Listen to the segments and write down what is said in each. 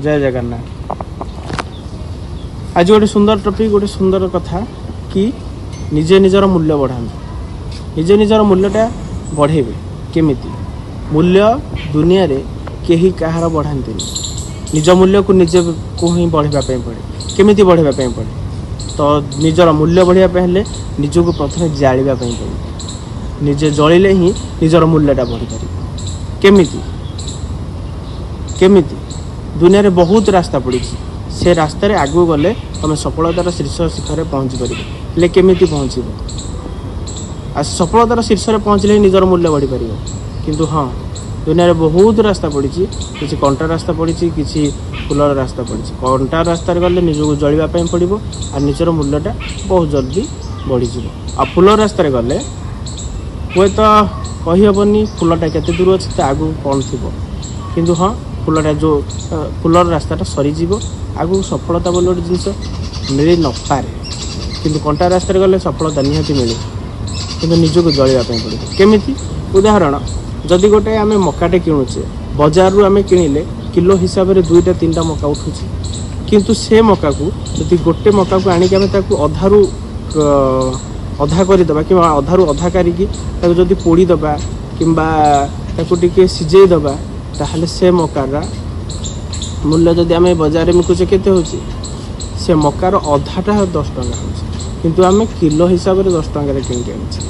ଜୟ ଜଗନ୍ନାଥ। ଆଜି ଗୋଟେ ସୁନ୍ଦର ଟପିକ୍, ଗୋଟେ ସୁନ୍ଦର କଥା କି ନିଜେ ନିଜର ମୂଲ୍ୟ ବଢ଼ାନ୍ତୁ। ନିଜେ ନିଜର ମୂଲ୍ୟଟା ବଢ଼େଇବେ କେମିତି? ମୂଲ୍ୟ ଦୁନିଆରେ କେହି କାହାର ବଢ଼ାନ୍ତିନି। ନିଜ ମୂଲ୍ୟକୁ ନିଜକୁ ହିଁ ବଢ଼େଇବା ପାଇଁ ପଡ଼େ। କେମିତି ବଢ଼େଇବା ପାଇଁ ପଡ଼େ? ତ ନିଜର ମୂଲ୍ୟ ବଢ଼ିବା ପାଇଁ ହେଲେ ନିଜକୁ ପ୍ରଥମେ ଜାଳିବା ପାଇଁ ପଡ଼ିବ। ନିଜେ ଜଳିଲେ ହିଁ ନିଜର ମୂଲ୍ୟଟା ବଢ଼ିପାରିବ। କେମିତି? କେମିତି? ଦୁନିଆରେ ବହୁତ ରାସ୍ତା ପଡ଼ିଛି। ସେ ରାସ୍ତାରେ ଆଗକୁ ଗଲେ ତୁମେ ସଫଳତାର ଶୀର୍ଷ ଶିଖରରେ ପହଞ୍ଚି ପାରିବ। ହେଲେ କେମିତି ପହଞ୍ଚିବ? ଆଉ ସଫଳତାର ଶୀର୍ଷରେ ପହଞ୍ଚିଲେ ହିଁ ନିଜର ମୂଲ୍ୟ ବଢ଼ିପାରିବ। କିନ୍ତୁ ହଁ, ଦୁନିଆରେ ବହୁତ ରାସ୍ତା ପଡ଼ିଛି। କିଛି କଣ୍ଟା ରାସ୍ତା ପଡ଼ିଛି, କିଛି ଫୁଲର ରାସ୍ତା ପଡ଼ିଛି। କଣ୍ଟା ରାସ୍ତାରେ ଗଲେ ନିଜକୁ ଜଳିବା ପାଇଁ ପଡ଼ିବ ଆଉ ନିଜର ମୂଲ୍ୟଟା ବହୁତ ଜଲ୍ଦି ବଢ଼ିଯିବ। ଆଉ ଫୁଲ ରାସ୍ତାରେ ଗଲେ ହୁଏତ କହିହେବନି ଫୁଲଟା କେତେ ଦୂର ଅଛି, ତା ଆଗକୁ କ'ଣ ଥିବ। କିନ୍ତୁ ହଁ, ଫୁଲଟା ଯେଉଁ ଫୁଲର ରାସ୍ତାଟା ସରିଯିବ, ଆଗକୁ ସଫଳତା ବୋଲି ଗୋଟେ ଜିନିଷ ମିଳି ନପାରେ। କିନ୍ତୁ କଣ୍ଟା ରାସ୍ତାରେ ଗଲେ ସଫଳତା ନିହାତି ମିଳେ, କିନ୍ତୁ ନିଜକୁ ଜଳିବା ପାଇଁ ପଡ଼ିବ। କେମିତି? ଉଦାହରଣ, ଯଦି ଗୋଟେ ଆମେ ମକାଟେ କିଣୁଛେ ବଜାରରୁ, ଆମେ କିଣିଲେ କିଲୋ ହିସାବରେ ଦୁଇଟା ତିନିଟା ମକା ଉଠୁଛି। କିନ୍ତୁ ସେ ମକାକୁ ଯଦି ଗୋଟେ ମକାକୁ ଆଣିକି ଆମେ ତାକୁ ଅଧାରୁ ଅଧା କରିଦେବା କିମ୍ବା ଅଧାରୁ ଅଧା କରିକି ତାକୁ ଯଦି ପୋଡ଼ିଦେବା କିମ୍ବା ତାକୁ ଟିକେ ସିଝେଇ ଦେବା, ତାହେଲେ ସେ ମକାର ମୂଲ୍ୟ ଯଦି ଆମେ ବଜାରରେ ବିକୁଛେ କେତେ ହେଉଛି? ସେ ମକାର ଅଧାଟା 10 ଟଙ୍କା ହେଉଛି। କିନ୍ତୁ ଆମେ କିଲୋ ହିସାବରେ 10 ଟଙ୍କାରେ କିଣିକି ଆଣିଛେ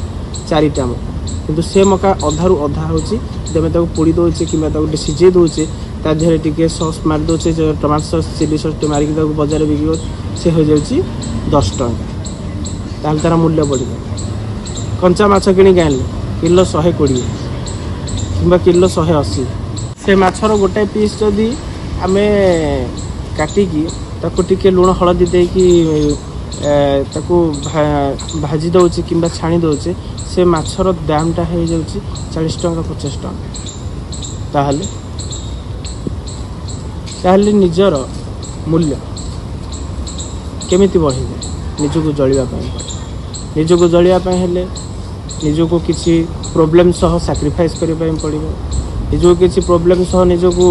ଚାରିଟା ମକା। କିନ୍ତୁ ସେ ମକା ଅଧାରୁ ଅଧା ହେଉଛି, ଯଦି ଆମେ ତାକୁ ପୋଡ଼ି ଦେଉଛେ କିମ୍ବା ତାକୁ ଟିକେ ସିଝେଇ ଦେଉଛେ, ତା ଦେହରେ ଟିକେ ସସ୍ ମାରି ଦେଉଛେ, ଟମାଟୋ ସସ୍, ଚିଲି ସସ୍ ଟିକେ ମାରିକି ତାକୁ ବଜାରରେ ବିକିବ, ସେ ହୋଇଯାଉଛି 10 ଟଙ୍କା। ତାହେଲେ ତା'ର ମୂଲ୍ୟ ବଢ଼ିବ। କଞ୍ଚା ମାଛ କିଣିକି ଆଣିଲେ କିଲୋ 120 କିମ୍ବା କିଲୋ 180। ସେ ମାଛର ଗୋଟାଏ ପିସ୍ ଯଦି ଆମେ କାଟିକି ତାକୁ ଟିକେ ଲୁଣ ହଳଦୀ ଦେଇକି ତାକୁ ଭାଜି ଦେଉଛେ କିମ୍ବା ଛାଣି ଦେଉଛେ, ସେ ମାଛର ଦାମଟା ହେଇଯାଉଛି 40 ଟଙ୍କା, 50 ଟଙ୍କା। ତାହେଲେ ନିଜର ମୂଲ୍ୟ କେମିତି ବଢ଼ିବ? ନିଜକୁ ଜଳିବା ପାଇଁ ପଡ଼େ। ନିଜକୁ ଜଳିବା ପାଇଁ ହେଲେ ନିଜକୁ କିଛି ପ୍ରୋବ୍ଲେମ୍ ସହ ସାକ୍ରିଫାଇସ୍ କରିବା ପାଇଁ ପଡ଼ିବ। ନିଜକୁ କିଛି ପ୍ରୋବ୍ଲେମ୍ ସହ ନିଜକୁ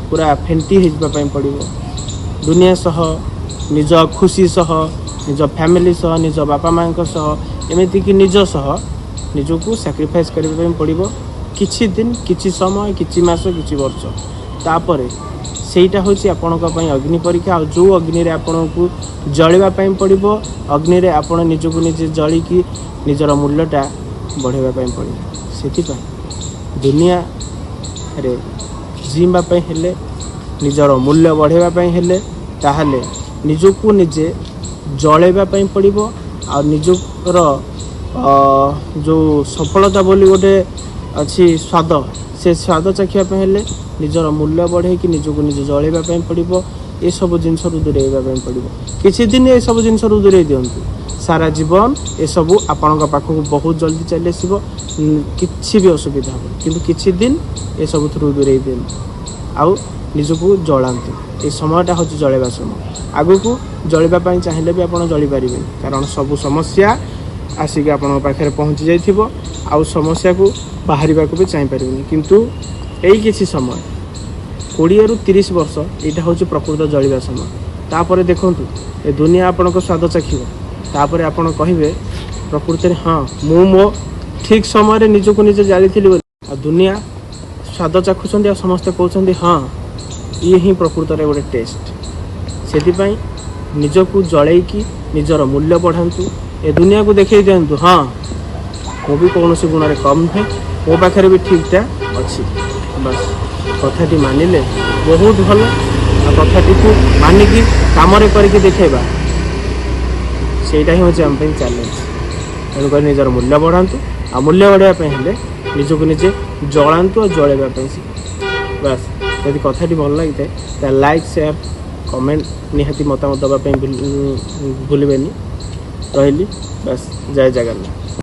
ପୁରା ଫେଣ୍ଟି ହେଇଯିବା ପାଇଁ ପଡ଼ିବ। ଦୁନିଆ ସହ, ନିଜ ଖୁସି ସହ, ନିଜ ଫ୍ୟାମିଲି ସହ, ନିଜ ବାପା ମାଆଙ୍କ ସହ, ଏମିତିକି ନିଜ ସହ ନିଜକୁ ସାକ୍ରିଫାଇସ୍ କରିବା ପାଇଁ ପଡ଼ିବ କିଛି ଦିନ, କିଛି ସମୟ, କିଛି ମାସ, କିଛି ବର୍ଷ। ତାପରେ ସେଇଟା ହେଉଛି ଆପଣଙ୍କ ପାଇଁ ଅଗ୍ନି ପରୀକ୍ଷା। ଆଉ ଯେଉଁ ଅଗ୍ନିରେ ଆପଣଙ୍କୁ ଜଳିବା ପାଇଁ ପଡ଼ିବ, ଅଗ୍ନିରେ ଆପଣ ନିଜକୁ ନିଜେ ଜଳିକି ନିଜର ମୂଲ୍ୟଟା ବଢ଼ାଇବା ପାଇଁ ପଡ଼ିବ। ସେଥିପାଇଁ ଦୁନିଆରେ ଜିଇଁବା ପାଇଁ ହେଲେ, ନିଜର ମୂଲ୍ୟ ବଢ଼ାଇବା ପାଇଁ ହେଲେ, ତାହେଲେ ନିଜକୁ ନିଜେ ଜଳେଇବା ପାଇଁ ପଡ଼ିବ। ଆଉ ନିଜର ଯେଉଁ ସଫଳତା ବୋଲି ଗୋଟେ ଅଛି ସ୍ୱାଦ, ସେ ସ୍ୱାଦ ଚାଖିବା ପାଇଁ ହେଲେ ନିଜର ମୂଲ୍ୟ ବଢ଼େଇକି ନିଜକୁ ନିଜେ ଜଳେଇବା ପାଇଁ ପଡ଼ିବ। ଏସବୁ ଜିନିଷରୁ ଦୂରେଇବା ପାଇଁ ପଡ଼ିବ। କିଛି ଦିନ ଏସବୁ ଜିନିଷରୁ ଦୂରେଇ ଦିଅନ୍ତୁ, ସାରା ଜୀବନ ଏସବୁ ଆପଣଙ୍କ ପାଖକୁ ବହୁତ ଜଲ୍ଦି ଚାଲି ଆସିବ। କିଛି ବି ଅସୁବିଧା ହେବନି। କିନ୍ତୁ କିଛି ଦିନ ଏସବୁଥିରୁ ଦୂରେଇ ଦିଅନ୍ତୁ ଆଉ ନିଜକୁ ଜଳାନ୍ତୁ। ଏ ସମୟଟା ହେଉଛି ଜଳେଇବା ସମୟ। ଆଗକୁ ଜଳିବା ପାଇଁ ଚାହିଁଲେ ବି ଆପଣ ଜଳିପାରିବେନି, କାରଣ ସବୁ ସମସ୍ୟା ଆସିକି ଆପଣଙ୍କ ପାଖରେ ପହଞ୍ଚି ଯାଇଥିବ ଆଉ ସମସ୍ୟାକୁ ବାହାରିବାକୁ ବି ଚାହିଁପାରିବେନି। କିନ୍ତୁ ଏଇ କିଛି ସମୟ, 20ରୁ 30 ବର୍ଷ, ଏଇଟା ହେଉଛି ପ୍ରକୃତ ଜଳିବା ସମୟ। ତାପରେ ଦେଖନ୍ତୁ, ଏ ଦୁନିଆ ଆପଣଙ୍କ ସ୍ୱାଦ ଚାଖିବ। ତାପରେ ଆପଣ କହିବେ, ପ୍ରକୃତରେ ହଁ, ମୁଁ ମୋ ଠିକ୍ ସମୟରେ ନିଜକୁ ନିଜେ ଜାଳିଥିଲି ବୋଲି ଆଉ ଦୁନିଆ ସ୍ୱାଦ ଚାଖୁଛନ୍ତି ଆଉ ସମସ୍ତେ କହୁଛନ୍ତି, ହଁ, ଇଏ ହିଁ ପ୍ରକୃତରେ ଗୋଟେ ଟେଷ୍ଟ। ସେଥିପାଇଁ ନିଜକୁ ଜଳେଇକି ନିଜର ମୂଲ୍ୟ ବଢ଼ାନ୍ତୁ। ଏ ଦୁନିଆକୁ ଦେଖେଇ ଦିଅନ୍ତୁ, ହଁ, ମୁଁ ବି କୌଣସି ଗୁଣରେ କମ୍ ନୁହେଁ, ମୋ ପାଖରେ ବି ଠିକ୍ଟା ଅଛି। ବାସ୍, କଥାଟି ମାନିଲେ ବହୁତ ଭଲ। ଆଉ କଥାଟିକୁ ମାନିକି କାମରେ କରିକି ଦେଖେଇବା, ସେଇଟା ହିଁ ହେଉଛି ଆମ ପାଇଁ ଚ୍ୟାଲେଞ୍ଜ। ତେଣୁକରି ନିଜର ମୂଲ୍ୟ ବଢ଼ାନ୍ତୁ। ଆଉ ମୂଲ୍ୟ ବଢ଼ାଇବା ପାଇଁ ହେଲେ ନିଜକୁ ନିଜେ ଜଳାନ୍ତୁ ଆଉ ଜଳେଇବା ପାଇଁ ଶିଖନ୍ତୁ। ବାସ୍, ଯଦି କଥାଟି ଭଲ ଲାଗିଥାଏ, ତାହେଲେ ଲାଇକ୍, ସେୟାର, କମେଣ୍ଟ, ନିହାତି ମତାମତ ଦେବା ପାଇଁ ଭୁଲିବେନି। ରହିଲି, ବାସ୍, ଜୟ ଜଗନ୍ନାଥ।